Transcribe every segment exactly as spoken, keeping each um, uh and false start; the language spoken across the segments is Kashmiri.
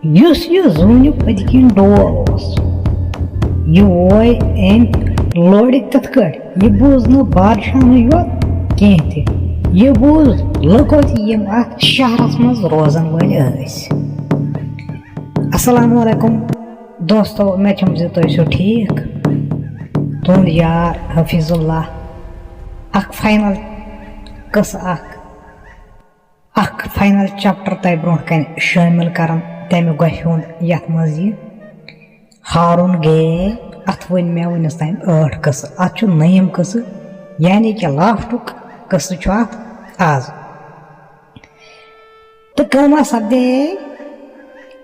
یُس یہِ زوٗنہِ پٔتۍ کِنۍ ڈول اوس، یہِ ووے أمۍ لورِ تِتھ کٲٹھۍ، یہِ بوٗز نہٕ بادشاہنٕے یوت کینٛہہ تہِ، یہِ بوٗز لُکو تہِ، یِم اَتھ شہرَس منٛز روزَن وٲلۍ ٲسۍ۔ السلام علیکم دوستو، مےٚ چھُم زِ تُہۍ چھِو ٹھیٖک۔ تُہُنٛد یار حفیظ اللہ، اکھ فاینل قصہٕ اکھ، اکھ فاینل چیپٹر تۄہہِ برونٛہہ کنہِ شٲمِل کران تمہِ گۄپھِ ہُنٛد، یتھ منٛز یہِ ہارُن گٔیے۔ اتھ وٕنۍ مےٚ وٕنِس تام ٲٹھ قصہٕ، اتھ چھُ نٔیِم قصہٕ، یعنی کہِ لاسٹُک قصہٕ چھُ اتھ آز۔ تہٕ کٲمہ سپدے،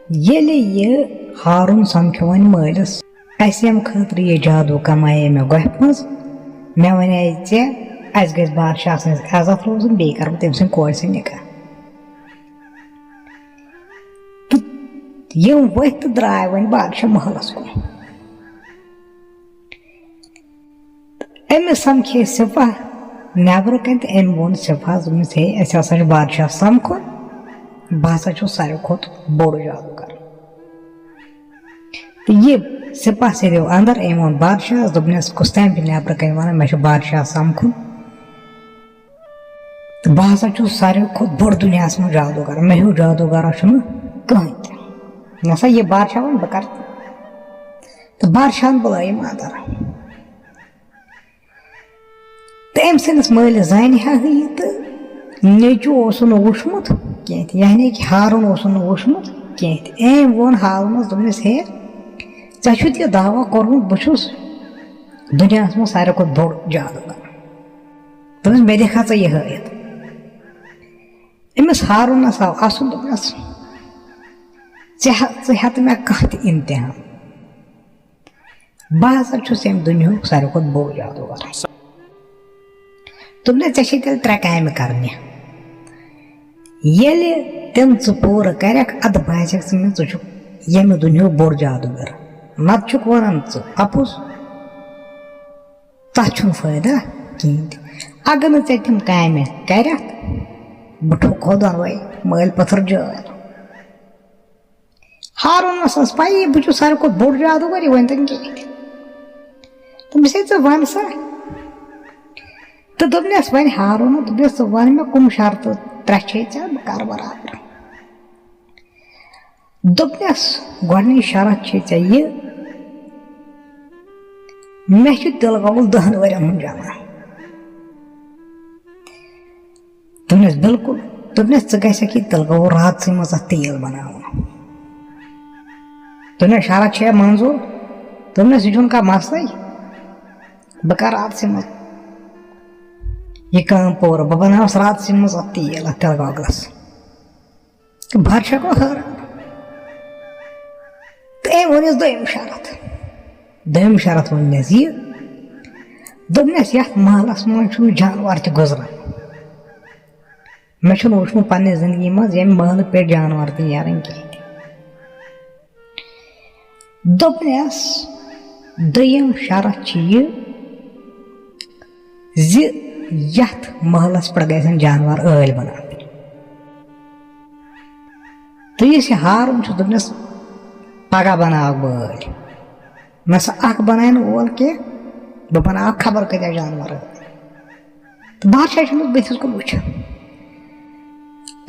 ییٚلہِ یہِ ہارُن سمکھیو وۄنۍ مٲلِس، اسہِ ییٚمہِ خٲطرٕ یہِ جادو کمایے مےٚ گۄپھِ منٛز، مےٚ ونے ژےٚ، اسہِ گژھِ بادشاہ سٕنٛز عزت روزُن، بیٚیہِ کرٕ بہٕ تٔمۍ سٕنٛدِ کورِ سۭتۍ نکاح۔ تہٕ یِم ؤتھۍ تہٕ درٛاے وۄنۍ بادشاہ محلس کُن۔ أمِس سمکھے سپاہ نٮ۪برٕ کنہِ تہٕ أمۍ ووٚن سپاہس، دوٚپمس، ہے، اسہِ ہسا چھُ بادشاہ سمکھُن، بہٕ ہسا چھُس ساروی کھۄتہٕ بوٚڑ جادوگر۔ تہٕ یہِ سپاہ سیدیو اندر، أمۍ ووٚن بادشاہس، دوٚپنس، کُس تام چھُ نٮ۪برٕ کنہِ ونان، مےٚ چھُ بادشاہ سمکھُن تہٕ بہٕ ہسا چھُس ساروی کھۄتہٕ بوٚڑ دُنیاہس منٛز جادوگر، مےٚ ہیوٗ جادوگرا چھُنہٕ کٕہٕنۍ تہِ۔ نسا یہِ بادشاہ وَنہِ بہٕ کرٕ۔ تہٕ بادشاہن بُلٲیِم اندر۔ تہٕ أمۍ سٕنٛدِس مٲلِس زانہِ ہا یہِ تہٕ نیٚچوٗ اوسُن نہٕ وُچھمُت کینٛہہ تہِ، یعنی کہِ ہارُن اوسُن نہٕ وُچھمُت کینٛہہ تہِ۔ أمۍ ووٚن ہارُنس، دوٚپنس، ہے، ژےٚ چھُتھ یہِ دعویٰ کوٚرمُت، بہٕ چھُس دُنیاہس منٛز ساروی کھۄتہٕ بوٚڑ جادوگر۔ دوٚپنس، مےٚ دِکھا ژٕ یہِ ہٲیِتھ؟ أمِس ہارُنس آو اَسُن، دوٚپنس، ژےٚ ہا-، ژٕ ہٮ۪تہٕ مےٚ کانٛہہ تہِ امتحان۔ بہٕ ہسا چھُس ییٚمہِ دُنیاہُک ساروی کھۄتہٕ بوٚڑ جادوگر۔ دوٚپنس، ژےٚ چھے تیٚلہِ ترٛےٚ کامہِ کرنہِ۔ ییٚلہِ تِم ژٕ پوٗرٕ کرکھ، ادٕ باسٮ۪کھ ژٕ مےٚ، ژٕ چھُکھ ییٚمہِ دُنیاہُک بوٚڑ جادوگر۔ نتہٕ چھُکھ ونان ژٕ اپُز، تتھ چھُنہٕ فٲیدٕ کِہیٖنۍ تہِ۔ اگر نہٕ ژےٚ تِم کامہِ کرکھ، بہٕ ٹھُکہو دۄنوَے مٲلۍ پٔتھٕر جٲلۍ۔ ہارونس ٲس پَیی، بہٕ چھُس ساروی کھۄتہٕ بوٚڑ جادوگر، یہِ ؤنۍ تٔمۍ کِہیٖنۍ تہِ۔ دوٚپمَس، ہے، ژٕ وَن سا۔ تہٕ دوٚپنَس، وۄنۍ ہارون، دوٚپنَس، ژٕ وَن مےٚ، کٕم شرطہٕ ترٛےٚ چھے ژےٚ، بہٕ کَرٕ برابر۔ دوٚپنَس، گۄڈٕنِچ شرط چھے ژےٚ یہِ، مےٚ چھُ تِلہٕ گۄگُل دَہَن ؤرِین ہُنٛد جمع۔ دوٚپنَس، بِلکُل۔ دوٚپنَس، ژٕ گژھکھ یہِ تِلہٕ گۄگُل راتسٕے منٛز اَتھ تیٖل بَناوُن۔ دوٚپنَس، شرط چھےٚ منظوٗر؟ دوٚپنَس، یہِ چھُنہٕ کانٛہہ مسلَے، بہٕ کَرٕ راتسٕے منٛز یہِ کٲم پوٗرٕ، بہٕ بَناوَس راتسٕے منٛز اَتھ تیٖل، اَتھ تِلہٕ گۄگلَس۔ تہٕ بادشاہ گوٚو حٲران۔ تہٕ أمۍ ووٚنُس دوٚیِم شرط۔ دوٚیِم شرط ووٚننَس یہِ، دوٚپنَس، یَتھ محلَس منٛز چھُنہٕ جانوَر تہِ گُزران۔ مےٚ چھُنہٕ وُچھمُت پنٛنہِ زِندگی منٛز ییٚمہِ محلہٕ پٮ۪ٹھ جانوَر تہِ نیران کِہیٖنۍ تہِ۔ دوٚپنَس، دوٚیِم شرط چھُ یہِ زِ یَتھ محلَس پٮ۪ٹھ گژھن جانوَر ٲلۍ بَناوٕنۍ۔ تہٕ یُس یہِ ہارُن چھُ، دوٚپنَس، پَگاہ بَناوَکھ بہٕ ٲلۍ۔ مےٚ سا اَکھ بَناوِ نہٕ اول کینٛہہ، بہٕ بَناوَکھ خبر کۭتیٛاہ جانوَر ٲلۍ۔ تہٕ بادشاہ چھُ أمِس بٕتھِس کُن وٕچھان۔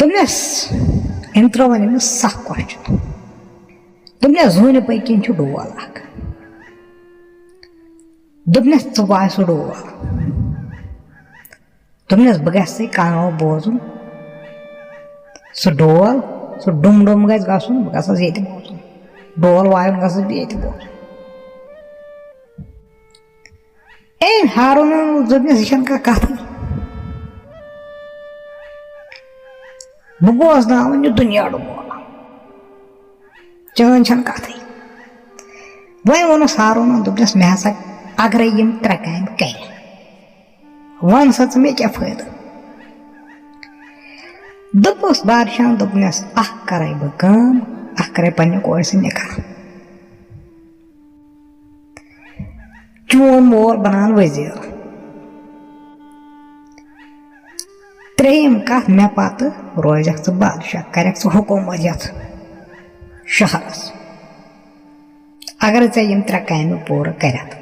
دوٚپنَس، أمۍ ترٛٲو وۄنۍ أمِس سَکھ question۔ دوٚپنَس، زوٗنہِ پٔتۍ کِنۍ چھُ ڈول اَکھ۔ دوٚپنَس، ژٕ وایہِ سُہ ڈول۔ دوٚپنَس، بہٕ گژھٕ ژےٚ کَنو بوزُن۔ سُہ ڈول، سُہ ڈُم ڈُم گژھِ گژھُن، بہٕ گژھَس ییٚتہِ بوزُن۔ ڈول وایُن گژھَس بہٕ ییٚتہِ بوزُن۔ أمۍ ہارونَن ووٚن، دوٚپنَس، یہِ چھَنہٕ کانٛہہ کَتھٕے۔ بہٕ بوزناوَن یہِ دُنیا ڈول۔ چٲنۍ چھَنہٕ کَتھٕے۔ وۄنۍ ووٚنُس ہارونَن، دوٚپنَس، مےٚ ہسا اگرَے یِم ترٛےٚ کامہِ کَرِ، وَن سا ژٕ مےٚ کیٛاہ فٲیدٕ؟ دوٚپُس بادشاہَن، دوٚپنَس، اَکھ کَرَے بہٕ کٲم، اَکھ کَرَے پنٛنہِ کورِ سۭتۍ نِکاح۔ چون مول بنان وزیر۔ ترٛیٚیِم کتھ، مےٚ پتہٕ روزکھ ژٕ بادشاہ، کرکھ ژٕ حکومت یتھ شہرس، اگر ژےٚ یِم ترٛےٚ کامہِ پوٗرٕ کٔرِتھ،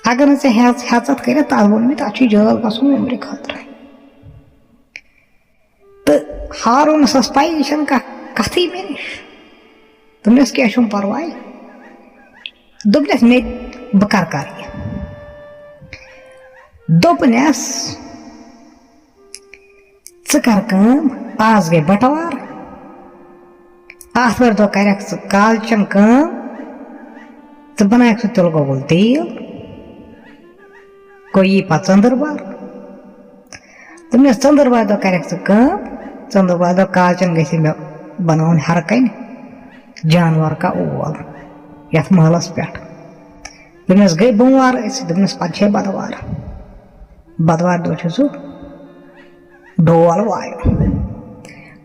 اگر نہٕ ژےٚ ہٮ۪ژ-، ہٮ۪ژتھ کٔرِتھ، تتھ ووٚن مےٚ، تتھ چھُ جٲل گژھُن عمرِ خٲطرٕ۔ تہٕ ہارونس ٲس پَے، یہِ چھَنہٕ کانٛہہ کتھٕے مےٚ نِش۔ دوٚپنس، "کینٛہہ چھُنہٕ پرواے۔" دوٚپنس، "مےٚ، بہٕ کر کر یہِ؟" دوٚپنس، "ژٕ کر کٲم، آز گٔے بٹوار، آتھوارِ دۄہ کرکھ ژٕ کالچن کٲم، ژٕ بناوکھ سُہ تِلہٕ گۄگُل تیٖل، گوٚو یی پتہٕ ژٔنٛدٕروار۔" دوٚپنس، "ژٔنٛدٕروارِ دۄہ کرکھ ژٕ کٲم، ژٔنٛدٕروارِ دۄہ کالچن گژھِ مےٚ بناوُن ہر کنہِ جانور کا اول یتھ محلس پٮ۪ٹھ۔" دوٚپنس، "گٔے بوموار أسۍ۔" دوٚپنس، "پتہٕ چھے بدوار، بدوارِ دۄہ چھُ سُہ ڈول وایُن۔"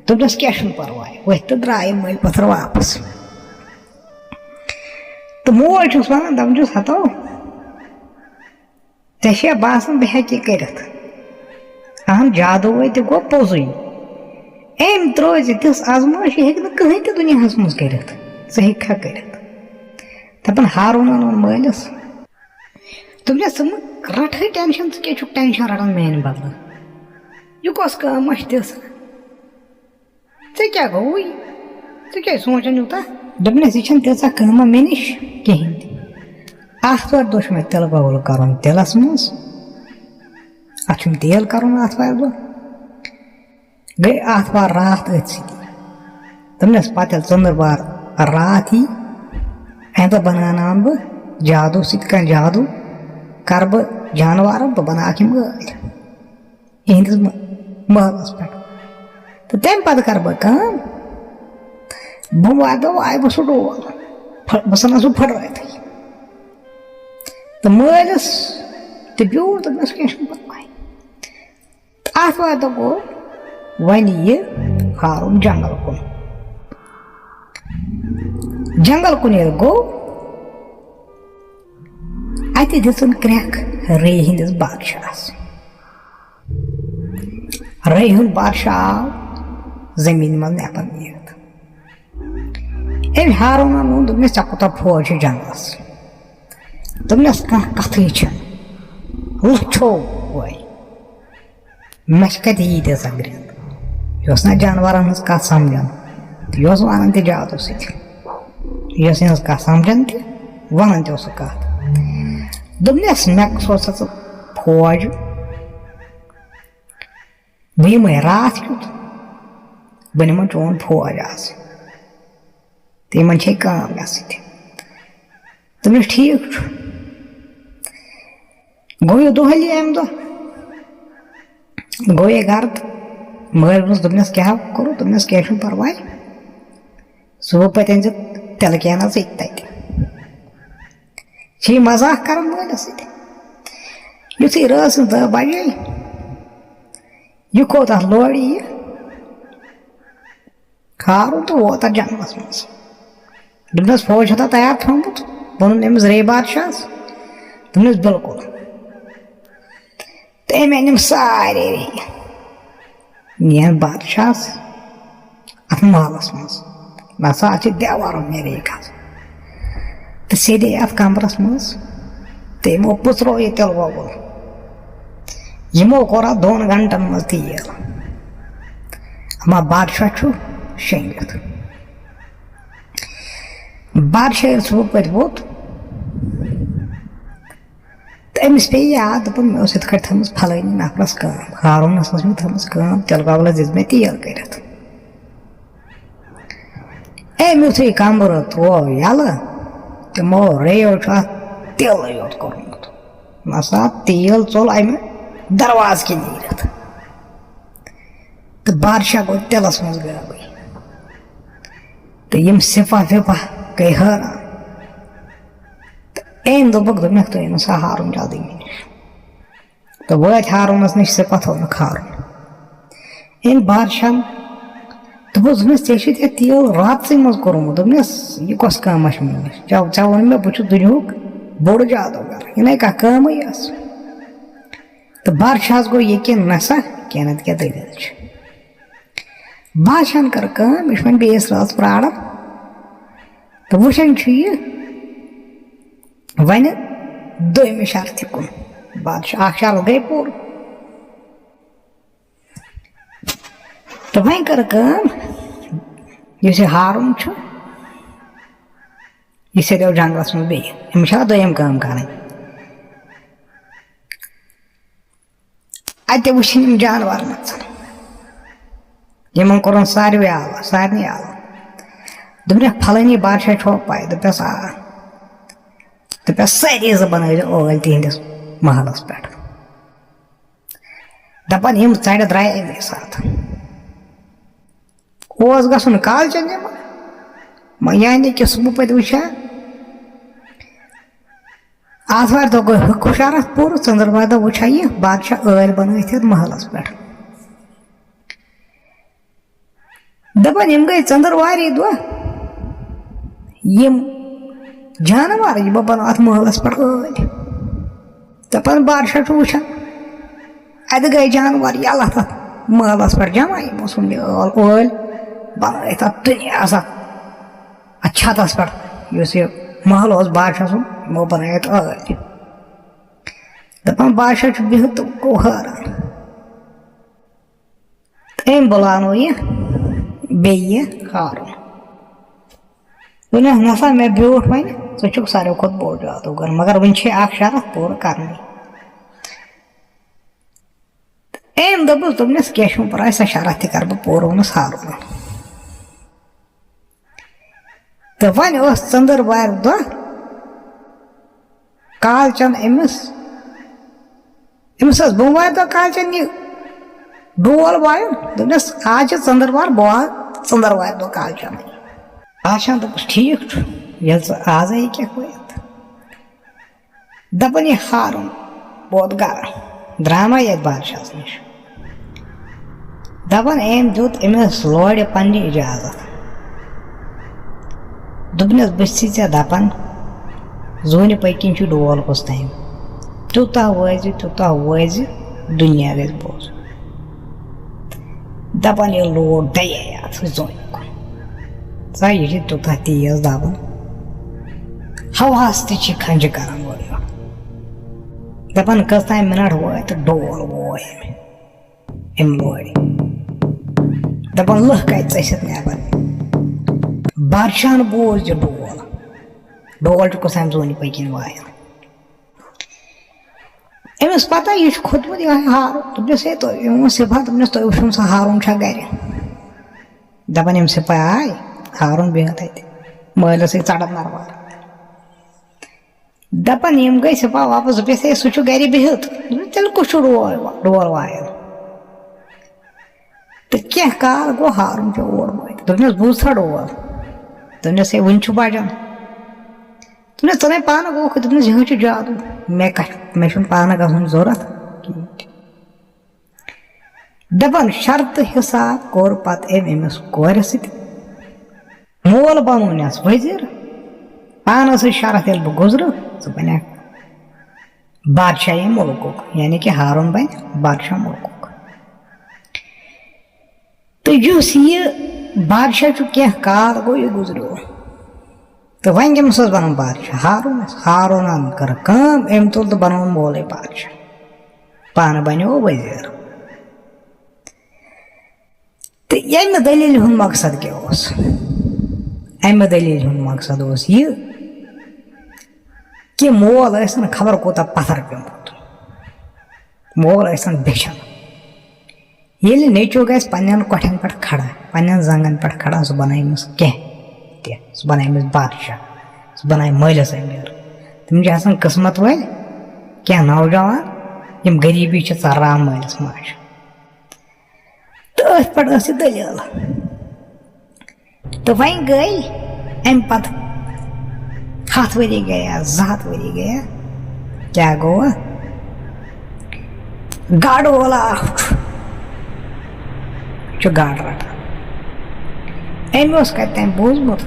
دوٚپنس، "کینٛہہ چھُنہٕ پرواے۔" ؤتھۍ تہٕ درٛاے مٔلۍ پتھر واپس۔ تہٕ مول چھُس ونان، دپان چھُس، "ہتو، ژےٚ چھےٚ باسان بہٕ ہٮ۪کہٕ یہِ کٔرِتھ؟ اہن، جادوے تہِ گوٚو پوٚزُے۔ أمۍ ترٲو ژےٚ تِژھ آزمٲیش، یہِ ہیٚکہِ نہٕ کٕہٕنۍ تہِ دُنیاہس منٛز کٔرِتھ۔ ژٕ ہیٚککھا کٔرِتھ؟" دپان ہارونن ووٚن مٲلِس، دوٚپنس، "ژٕ مہٕ رٹہٕ ہے ٹینشن، ژٕ کیٛاہ چھُکھ ٹینشن رٹان میانہِ بدلہٕ؟ یہِ کۄس کٲم چھِ تِژھ؟ ژےٚ کیٛاہ گوٚوُے؟ ژٕ کیٛازِ سونٛچان یوٗتاہ؟" دوٚپنس، "یہِ چھَنہٕ تیٖژاہ کٲمہ مےٚ نِش کِہیٖنۍ تہِ۔ آتھوارِ دۄہ چھُ مےٚ تِلہٕ گۄگُل کَرُن تِلَس منٛز۔ اَتھ چھُم تیل کَرُن آتھوارِ دۄہ۔" گٔے آتھوار راتھ أتھۍ سۭتی۔ دوٚپنس، "پَتہٕ ییٚلہِ ژٔنٛدٕروار راتھ یی، اَمہِ دۄہ بَناوناوَن بہٕ جادوٗ سۭتۍ کانٛہہ جادوٗ، کَرٕ بہٕ جانوارَن، بہٕ بَناوَکھ یِم ٲلۍ۔" یِہِنٛدِس مَ-، محلَس پٮ۪ٹھ۔ تہٕ تَمہِ پَتہٕ کَرٕ بہٕ کٲم، بہٕ واتہٕ، بہٕ وایہِ بہٕ سُہ ڈول، پھٔ-، بہٕ ژھٕنَس سُہ پھٕٹرٲوِتھٕے۔ تہٕ مٲلِس تہِ بیوٗٹھ، دوٚپنَس، "کینٛہہ چھُنہٕ پَرواے۔" تہٕ آتھوارِ دۄہ گوٚو وۄنۍ یہِ ہارُن جنٛگل کُن۔ جنٛگل کُن ییٚلہِ گوٚو، اَتہِ دِژٕن کرٛٮ۪کھ رے ہٕنٛدِس بادشاہَس۔ رے ہُنٛد بادشاہ آو زٔمیٖن منٛز نٮ۪بر نیٖرِتھ۔ أمۍ ہارونَن ووٚن، دوٚپنَس، "ژےٚ کوٗتاہ فوج چھُ جنٛگلَس؟" دوٚپنَس، "کانٛہہ کَتھٕے چھَنہٕ، لَچھو فوج۔ مےٚ چھِ کَتہِ ییٖتیٛاہ سۄ گرٛٮ۪ن؟" یہِ اوس نہ جانوَرَن ہٕنٛز کَتھ سَمجھان، تہٕ یہِ اوس وَنان تہِ جادوٗ سۭتۍ۔ یہِ اوس یِہٕنٛز کَتھ سَمجھان تہِ، وَنان تہِ اوس سُہ کَتھ۔ دوٚپنَس، "مےٚ کُس اوس ژٕ فوج؟ بہٕ یِمَے راتھ کیُتھ، بہٕ نِمَن چون فوج آز۔ تہٕ یِمَن چھے کٲم مےٚ سۭتۍ۔" دوٚپنَس، "ٹھیٖک چھُ۔" گوٚو یہِ دۄہلہِ اَمہِ دۄہ۔ گوٚو یہِ گرٕ تہٕ مٲلۍ ووٚنُس، دوٚپنَس، "کیٛاہ کوٚرُتھ؟" دوٚپنَس، "کینٛہہ چھُنہٕ پَرواے۔ صُبحہٕ پَتہٕ أنۍزِ تِلہٕ کینَس أتۍ تَتہِ۔" چھِ یہِ مزاق کران مٲلِس سۭتۍ۔ یُتھُے رٲژ ہٕنٛز دَہ بَجے، یہِ کھوٚت اَتھ لورِ یہِ۔ کھارُن تہٕ ووت تَتھ جنٛگلَس منٛز۔ دوٚپنَس، "فوج چھا تَتھ تیار تھوٚمُت؟" ووٚنُن أمِس رے بادشاہَس۔ دوٚپنَس، "بِلکُل۔" تہٕ أمۍ أنۍ یِم سارے رے نِیَن بادشاہَس اَتھ محلَس منٛز۔ نہ سا، اَتھ چھِ دیوارَن نیرے کھَس۔ تہٕ سیٚدے اَتھ کَمرَس منٛز تہٕ یِمو پُژرو یہِ تِلہٕ گۄگُل۔ یِمو کوٚر اَتھ دۄن گھنٹَن منٛز تیٖل۔ اَما بادشاہ چھُ شیٚنگِتھ۔ بادشاہ ییٚلہِ صُبحہٕ پَتہٕ ووٚتھ، تہٕ أمِس پیٚیہِ یاد، دوٚپُن، "مےٚ ٲس یِتھ کٲٹھۍ تھٲومٕژ پھلٲنی نفرَس کٲم، ہارونَس ٲس مےٚ تھٲومٕژ کٲم، تِلہٕ گۄگلَس دِژ مےٚ تیٖل کٔرِتھ۔" أمۍ یُتھُے کمرٕ تھوو یَلہٕ، تِمو ریو چھُ اَتھ تِلٕے یوت کوٚرمُت۔ نہ سا، تیٖل ژوٚل اَمہِ دروازٕ کِنۍ نیٖرِتھ۔ تہٕ بادشاہ گوٚو تِلَس منٛز غٲبٕے۔ تہٕ یِم سِپاہ وِپاہ گٔے حٲران۔ تہٕ أمۍ دوٚپُکھ، دوٚپنَکھ، "تُہۍ أنِو سا ہارُن جلدی مےٚ نِش۔" تہٕ وٲتۍ ہارونَس نِش سِپاہ، تھوٚونَکھ ہارُن۔ أمۍ بادشاہَن دوٚپُس، دوٚپنَس، "ژےٚ چھُتھ یَتھ تیٖل راتسٕے منٛز کوٚرمُت؟" دوٚپنَس، "یہِ کۄس کٲمہ چھِ مےٚ نِش؟ ژےٚ، ژےٚ ووٚن مےٚ، بہٕ چھُس دُنیاہُک بوٚڑ جادوٗگر، یہِ نَے کانٛہہ کٲمٕے ٲس۔" تہٕ بادشاہَس گوٚو یقیٖن، نہ سا، کینٛہہ نَتہٕ کینٛہہ دٔلیٖل چھِ۔ بادشاہن کٔر کٲم، یہِ چھُ وۄنۍ بیٚیِس رٲژ پرٛاران۔ تہٕ وٕچھان چھُ یہِ وۄنۍ دوٚیمہِ شرطہِ کُن۔ بادشاہ، اکھ شرط گٔے پوٗرٕ۔ تہٕ وۄنۍ کٔر کٲم، یُس یہِ ہارُن چھُ، یہِ سیٚدیو جنگلس منٛز بیٚیہِ۔ أمِس چھےٚ دوٚیِم کٲم کرٕنۍ۔ اَتہِ وٕچھِنۍ یِم جانور نژان۔ یِمن کوٚرُن ساروٕے آلو، سارنٕے آلو۔ دوٚپنَکھ، "پھلٲنی بادشاہ چھُوا پَے؟" دوٚپنَس، "آ۔" دوٚپنَس، "سٲری زٕ بَنٲوِو ٲلۍ تِہِنٛدِس محلَس پٮ۪ٹھ۔" دَپان یِم ژَرِ درٛایہِ اَمے ساتہٕ۔ اوس گژھُن کالچَن یِمَن، یعنی کہِ سُہ بہٕ پَتہٕ وٕچھِ ہا۔ آتھوارِ دۄہ گوٚو ہُہ خُشارَتھ پوٗرٕ، ژٔنٛدٕروارِ دۄہ وٕچھِ ہا یہِ بادشاہ ٲلۍ بَنٲوِتھ یَتھ محلَس پٮ۪ٹھ۔ دَپان یِم گٔے ژٔنٛدٕروارِ دۄہ، یِم جانوَر، یہِ بہٕ بَناوٕ اَتھ محلَس پٮ۪ٹھ ٲلۍ۔ دَپان بادشاہ چھُ وٕچھان، اَتہِ گٔے جانوَر یَلہٕ تَتھ محلَس پٮ۪ٹھ جمع، یِمو ژھُن یہِ ٲل، ٲلۍ بَنٲوِتھ اَتھ دُنیاہَس، اَتھ، اَتھ چھَتَس پٮ۪ٹھ، یُس یہِ محل اوس بادشاہ سُنٛد، یِمو بَنٲوِتھ ٲلۍ۔ دَپان بادشاہ چھُ بِہِتھ تہٕ گوٚو حٲران۔ تہٕ أمۍ بُلاونو یہِ بیٚیہِ ہارُن۔ ووٚنُن، "نسا، مےٚ بیوٗٹھ وۄنۍ، ژٕ چھُکھ ساروٕے کھۄتہٕ بوٚڑ جادوٗگر، مگر وٕنہِ چھے اَکھ شرط پوٗرٕ کَرنٕے۔" أمۍ دوٚپُس، دوٚپنَس، "کینٛہہ چھُنہٕ پَرواے، سۄ شرط تہِ کَرٕ بہٕ پوٗرٕ"، ووٚنُس ہارُنَن۔ تہٕ وۄنۍ اوس ژٔنٛدٕروارِ دۄہ کالچَن أمِس، أمِس ٲس بوموارِ دۄہ کالچَن یہِ ڈول وایُن۔ دوٚپنَس، "آز چھِ ژٔنٛدٕروار، بہٕ وایہِ ژٔنٛدٕروارِ دۄہ کالچَن۔" بادشاہَن دوٚپُس، "ٹھیٖک چھُ، ییٚلہِ ژٕ آزَے ہیٚکَکھ وٲیِتھ۔" دَپان یہِ ہارُن ووت گَرٕ، درٛاو ییٚتہِ بادشاہَس نِش۔ دَپان أمۍ دیُت أمِس لورِ پنٛنہِ اِجازت۔ دوٚپنَس، "بہٕ چھُسَے ژےٚ دَپان، زوٗنہِ پٔتۍ کِنۍ چھُ ڈول کُس تام۔ تیوٗتاہ وٲیزِ، تیوٗتاہ وٲیزِ، دُنیا گژھِ بوزُن۔" دَپان یہِ لوگ دَیے اَتھ زوٗنہِ کُن۔ ژےٚ یہِ چھِ تیوٗتاہ تیز دَبان، ہَوہَس تہِ چھِ کھَنٛجہِ کَران اورٕ یورٕ۔ دَپان کٔژ تام مِنَٹ وٲتۍ تہٕ ڈول ووے أمۍ، أمۍ لورِ۔ دَپان لٔکھ کَتہِ ژٔسِتھ نٮ۪بَر۔ بادشاہَن بوٗز یہِ ڈول، ڈول چھُ کُس تام زوٗنہِ پٔتۍ کِنۍ وایان۔ أمِس پتہ یہِ چھُ کھوٚتمُت یِہوٚے ہارُن۔ دوٚپنَس، "ہے، تُہۍ"، أمۍ ووٚن سِپاہ، دوٚپنَس، "تُہۍ وٕچھِو سا ہارُن چھا گَرِ؟" دَپان یِم سِپاہ آے، ہارُن بِہِتھ اَتہِ مٲلِس سۭتۍ ژَٹان نَروار۔ دَپان یِم گٔے سِپاہ واپَس، دوٚپنَس، "ہے، سُہ چھُ گَرِ بِہِتھ۔" دوٚپنَس، "تیٚلہِ کُس چھُ ڈول، ڈول وایان؟" تہٕ کینٛہہ کال گوٚو ہارُن پیوٚو اور وٲتِتھ۔ دوٚپنَس، "بوٗز سا ڈول؟" دوٚپنَس، "ہے، وٕنہِ چھُ بَجان۔" دوٚپنَس، "ژٕ نے پانہٕ گوٚوکھ۔" دوٚپنَس، "یِہوٚے چھُ جادوٗ، مےٚ کَتھ، مےٚ چھُنہٕ پانہٕ گژھُن ضوٚرَتھ کِہیٖنۍ تہِ۔" دَپان شرطہٕ حساب کوٚر پَتہٕ أمۍ أمِس کورِ سۭتۍ، مول بَنوونَس وزیٖر، پانَس سۭتۍ شرط، "ییٚلہِ بہٕ گُزرٕ، ژٕ بَنَکھ بادشاہ ییٚمہِ مُلکُک"، یعنی کہِ ہارُن بَنہِ بادشاہ مُلکُک۔ تہٕ یُس یہِ بادشاہ چھُ، کینٛہہ کال گوٚو یہِ گُزریو۔ تہٕ وۄنۍ کٔمِس اوس بَنُن بادشاہ؟ ہارون اوس۔ ہارونَن کٔر کٲم، أمۍ تُل تہٕ بَنووُن مولٕے بادشاہ۔ پانہٕ بَنیو وزیٖر۔ تہٕ ییٚمہِ دٔلیٖلہِ ہُنٛد مقصد کیٛاہ اوس؟ اَمہِ دٔلیٖلہِ ہُنٛد مقصد اوس یہِ کہِ مول ٲسِن خبر کوٗتاہ پَتھر پیوٚمُت۔ مول ٲسِن بیچھَن۔ ییٚلہِ نیٚچوٗ گژھِ پنٛنٮ۪ن کۄٹھٮ۪ن پٮ۪ٹھ کھڑا، پنٛنٮ۪ن زنٛگَن پٮ۪ٹھ کھڑا، سُہ بنایہِ أمِس کینٛہہ تہِ، سُہ بنایہِ أمِس بادشاہ، سُہ بنایہِ مٲلِس أمیٖر۔ تِم چھِ آسان قٕسمت وٲلۍ کینٛہہ نوجوان، یِم غریٖبی چھِ ژَرراوان مٲلِس ماجہِ۔ تہٕ أتھۍ پٮ۪ٹھ ٲس یہِ دٔلیٖل۔ تہٕ وۄنۍ گٔے اَمہِ پَتہٕ ہَتھ ؤری گٔیا، زٕ ہَتھ ؤری گٔیا، کیٛاہ گوٚو؟ گاڈٕ وول اکھ چھُ، چھُ گاڈٕ رَٹان۔ أمۍ اوس کَتہِ تام بوٗزمُت،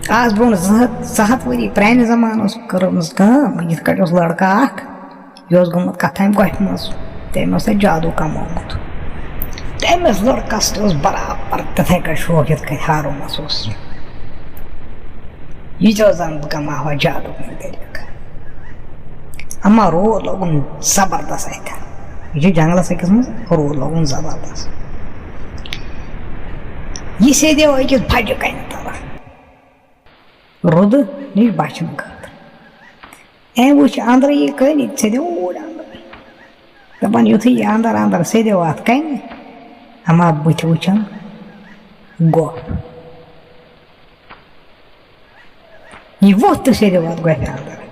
آز برٛونٛہہ زٕ ہَتھ، زٕ ہَتھ ؤری پرٛانہِ زمانہٕ اوس کٔرمٕژ کٲم، یِتھ کٲٹھۍ اوس لٔڑکہٕ اکھ، یہِ اوس گوٚمُت کَتھ تام گۄپھِ منٛز، تٔمۍ اوس تَتہِ جادوٗ کمومُت۔ تٔمِس لٔڑکَس تہِ اوس برابر تِتھَے کٔنۍ شوق، یِتھ کٔنۍ ہارونَس اوس۔ یہِ تہِ اوس زَن بہٕ کَماوہا جادوٗ کُنہِ طریٖقہٕ۔ اَما روٗد لوگُن زبردست اَتہِ۔ یہِ چھُ جنٛگلَس أکِس منٛز، روٗد لوگُن زبردست۔ یہِ سیٚدیو أکِس بَجہِ کَنہِ تَل۔ روٗدٕ نِش بچنہٕ خٲطرٕ۔ أمۍ وٕچھ اندرٕ یہِ کٔنۍ، یہِ ژھیٚنیو اوٗرۍ اندر۔ دَپان یُتھُے یہِ اندر اندر سیٚدیو اَتھ کَنہِ، اما بٕتھِ وٕچھان گۄپھ۔ یہِ ووٚتھ تہٕ سیٚدیو اَتھ گۄپھِ اندر۔